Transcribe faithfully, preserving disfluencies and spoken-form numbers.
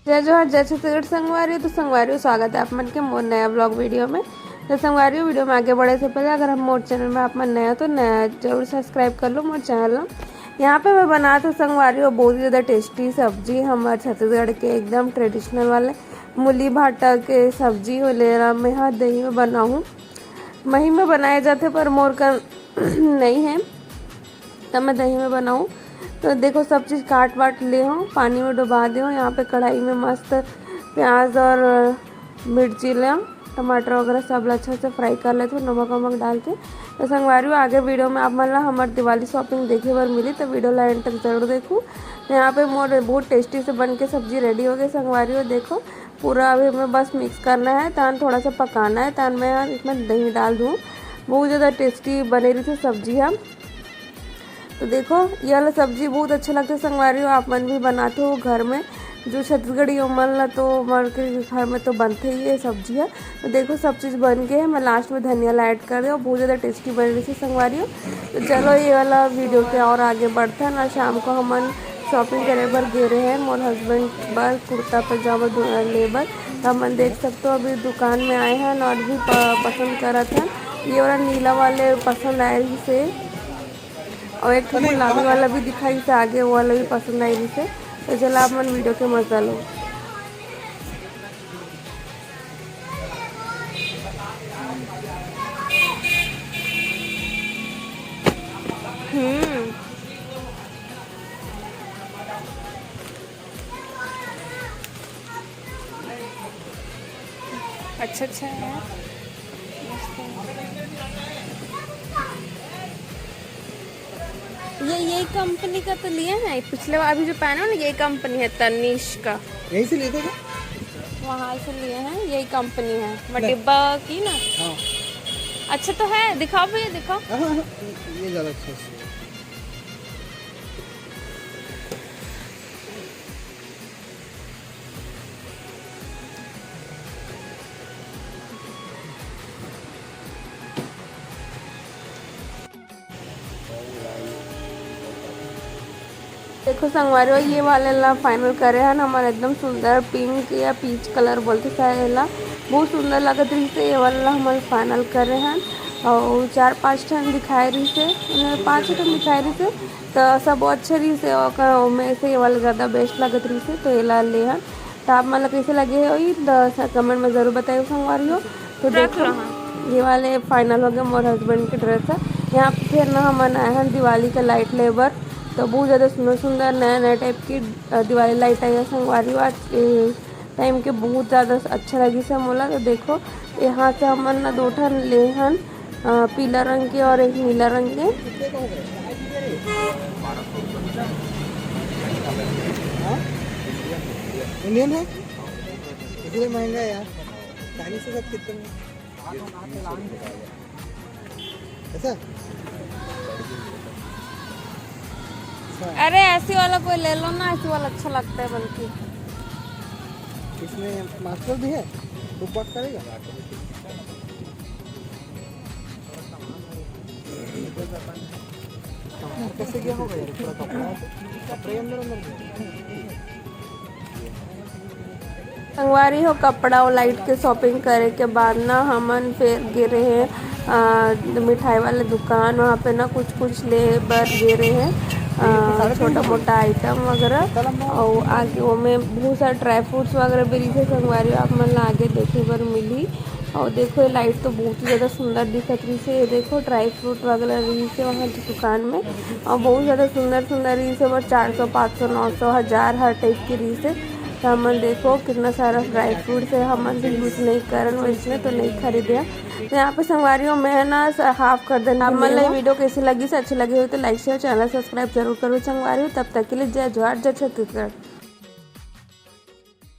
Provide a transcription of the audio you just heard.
जय जोहार, जय छत्तीसगढ़ संगवारी हो। तो संगवारी हो, स्वागत है आप मन के मोर नया ब्लॉग वीडियो में। तो संगवारी हो, वीडियो में आगे बढ़े से पहले अगर हम मोर चैनल में आप मन नया हो तो नया जरूर सब्सक्राइब कर लो मोर चैनल ला। यहाँ पे मैं बनात हूँ संगवारी हो बहुत ही ज़्यादा टेस्टी सब्जी, हमारे छत्तीसगढ़ के एकदम ट्रेडिशनल वाले मूली भाटा के सब्जी हो ले रहा मैं यहाँ दही में बनाहूँ। मही में बनाए जाते पर मोर का नहीं है, तब मैं दही में बनाऊँ। तो देखो, सब चीज़ काट वाट ले हूँ, पानी में डुबा दे हूँ। यहाँ पे कढ़ाई में मस्त प्याज और मिर्ची ले, टमाटर वगैरह सब ला अच्छा से फ्राई कर लेते हूँ नमक वमक डाल के। तो संगवारी हो, आगे वीडियो में आप मन ला हमर दिवाली शॉपिंग देखे बर मिली, तो वीडियो ला एंड तक जरूर देखू। तो यहाँ पे मोर बहुत टेस्टी से बन के सब्जी रेडी हो गई संगवारी हो। देखो, पूरा अभी हमें बस मिक्स करना है, तान थोड़ा सा पकाना है, तान मैं इसमें दही डाल दूँ। बहुत ज़्यादा टेस्टी बने रही थी सब्जी हम। तो देखो, ये वाला सब्जी बहुत अच्छा लगता है संगवारी हो, आप मन भी बनाते हो घर में। जो छत्तीसगढ़ी हो मन ला तो मन के घर में तो बनते ही ये सब्जी है। तो देखो, सब चीज़ बन गए है, मैं लास्ट में धनिया ला ऐड कर दे, बहुत ज़्यादा टेस्टी बन रही थी संगवारी हो। तो चलो, ये वाला वीडियो के और आगे बढ़ते हैं ना। शाम को हमन शॉपिंग करे बर गे रहे हैं मोर हस्बैंड बर कुर्ता पजामा दु- ले बर। तो हमन देख सकते हो, अभी दुकान में आए हैं और भी प- पसंद करत हैं। ये वाला नीला वाले पसंद आए रही से, और एक ठो गुलाबी वाला भी दिखाई से आगे, वो वाला भी पसंद आई रही से। तो चला, आप मन वीडियो के मजा लो। हम्म। अच्छा, अच्छा है यार। मस्त है। ये, ये कंपनी का तो लिया है, पिछले बार अभी जो पहना ना, ये कंपनी है तनिष्क का। यहीं से लेते हैं? वहाँ से लिए हैं, यही कंपनी है, वो नहीं। डिब्बा की ना। हाँ। अच्छा तो है, दिखाओ भैया, दिखाओ। हाँ, हाँ, हाँ, ये ज़्यादा अच्छा है। देखो संगवारी हो, ये वाले ला फाइनल करे हन हमन, एकदम सुंदर पिंक या पीच कलर बोलते शायद एला, बहुत सुंदर लगत रहिस हे। ये वाला ला हमन फाइनल करे हन, और चार पांच ठन दिखाए रहिस हे, पांच ठन दिखाए रहिस हे, तो सब अच्छे रहिस हे, ओकर ओमे से ये वाला ज़्यादा बेस्ट लगत रहिस हे, तो एला ले हन। तो आप मन ला कइसे लगे होही, तो कमेंट में जरूर बताइए संगवारी हो। तो रख देखो, लो, हाँ। ये वाले फाइनल हो गए मोर हस्बैंड के ड्रेस है। यहाँ पे फिर ना हमन आए हैं दिवाली के लाइट ले बर, तो बहुत ज़्यादा सुंदर सुंदर नया नया टाइप की, अ, दिवाली लाइट आई है संगवारी हो। आज के टाइम के बहुत ज़्यादा अच्छा लगिस हे मोला। तो देखो, यहाँ से हमन ना दो ठन ले हन, अ, पीला रंग के और एक नीला रंग के। इंडियन है, इसलिए महंगा है यार। चालीस के साथ कितने में? ऐसा? अच्छा। अरे, ऐसी वाला कोई ले लो ना, ऐसी वाला अच्छा लगता है बल्कि। इसमें मास्टर भी है, बुक बॉक्स करेगा? कैसे गया होगा यार, पूरा कपड़ा, कपड़े अंदर अंदर गया। संगवारी हो, कपड़ा और लाइट के शॉपिंग करे के बाद ना हमन फिर गे रहे हैं, अ, मिठाई वाले दुकान। वहाँ पे ना कुछ कुछ ले बर गे रहे हैं, अ, छोटा मोटा आइटम वगैरह। और आगे वो में बहुत सारे ड्राई फ्रूट्स वगैरह भी रहिस हे संगवारी हो, आप मन ला आगे देखे बर मिली। और देखो, ये लाइट तो बहुत ही ज़्यादा सुंदर दिखत रहिस हे। ये देखो, ड्राई फ्रूट वगैरह रहिस हे वहाँ दुकान में, और बहुत ज़्यादा सुंदर सुंदर रहिस हे, और चार सौ, पाँच सौ, नौ सौ, हज़ार हर टाइप के रहिस हे। तो हमन देखो, कितना सारा ड्राई फ्रूट्स हे, हमन तो यूज नहीं करन, वैसने तो नहीं खरीदे। तो यहाँ पे संगवारी हो, मैं ना हाफ कर देना। आप मन ला ये वीडियो कैसी लगिस, अच्छी लगी हो तो लाइक, शेयर, चैनल सब्सक्राइब जरूर करो संगवारी हो। तब तक के लिए जय जोहार, जय छत्तीसगढ़।